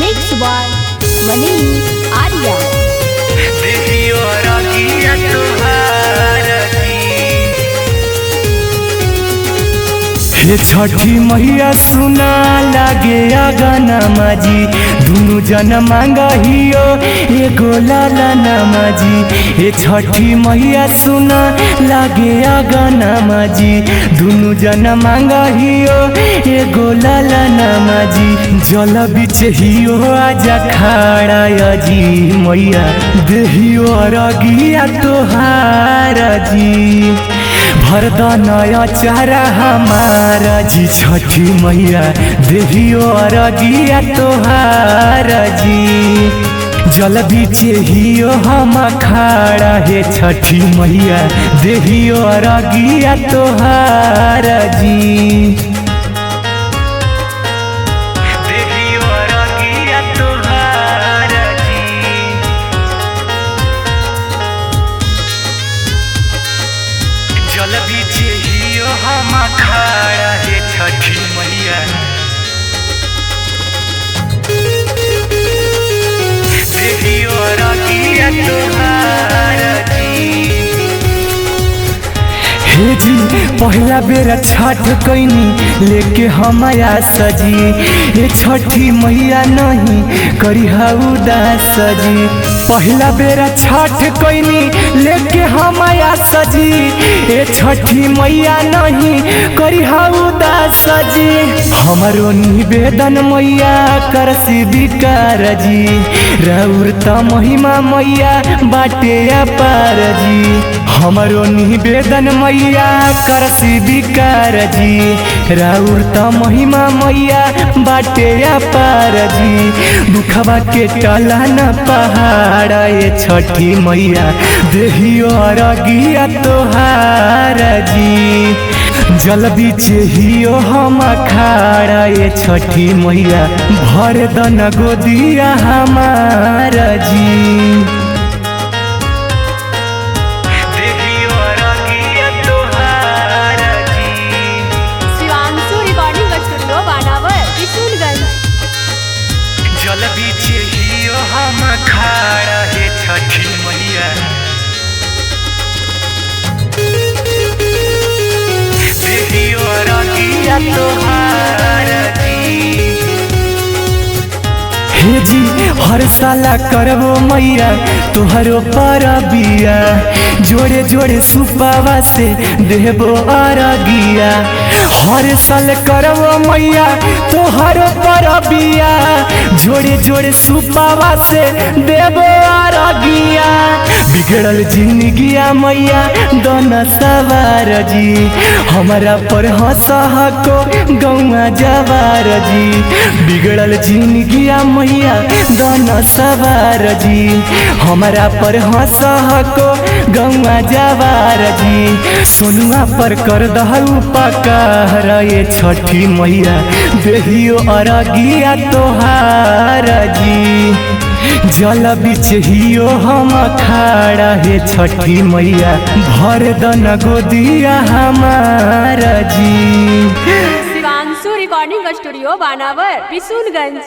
Mix by Manish Arya. देहियो रगिया तोहार जी। हे छठी मैया सुना लागे आगना माजी, दुनु जन मांगहियो एगो लाला माजी। हे छठी मैया सुना लागे आगना माजी, दुनु जन मांगहियो एगो लाला माजी। जल बिच हियो आजा खाड़ा अजी मैया, देहियो रगिया तोहार जी। भरदनया चारा हमारा जी छठी मैया, देहियो अरगिया तोहार जी। जल बीचे हियो हम खाड़ा हे छठी मैया, देहियो अरगिया तोहार जी। देहियो अरगिया तोहार जी। जल बीचे हियो हम खाड़ा हे छठी मैया, देहियो रगिया तोहार जी। हे जी पहला बेरा छठ कैनी लेके हमाया सजी, हे छठी मैया नहीं करी उदास जी। पहला बेरा छठ कैनी लेके हमाया सजी, हे छठी मैया नहीं करी उदास जी। हमारो निवेदन मैया करसी विकार जी, राउर त महिमा मैया बाटे अपार जी। हमारो निवेदन मैया करसी विकार जी, राउर त महिमा मैया बाटे अपार जी। दुखवा के टला न पहाड़ ए छठी मैया, देहियो अरगिया तोहार जी। जल बीचे हियो हम खाड़ा ए छठी मैया, भर दन गोदिया हमार जी। देहियो अरगिया तोहार जी। शिवांशु रिकॉर्डिंग स्टूडियो बानावर किशुनगंज। जल बीचे हियो हम खाड़ा हे छठी मैया, देहियो रगिया तोहार जी। हे जी हर साला करबो मैया तोहरो परबिया, जोड़े जोड़े सुपावा से देबो अरगिया। हर साल करबो मैया तोहरो परबिया, जोड़े जोड़े सुपावा से देबो अरगिया। बिगड़ल जिंदगिया मैया दोन सवार जी, हमारा पर हंसह को गौआ जवार जी। बिगड़ल जिंदगिया मैया दोन सवार जी, हमारा पर हंसह को गौआ जवार जी। सोनुआ पर कर दहु पकार ए छठी मैया, देहियो अरगिया तोहार जी। जल बिच हियो हम खाड़ा हे छठी मैया, भर दन गोदिया हमार जी। शिवांशु रिकॉर्डिंग स्टूडियो बानावर किशुनगंज।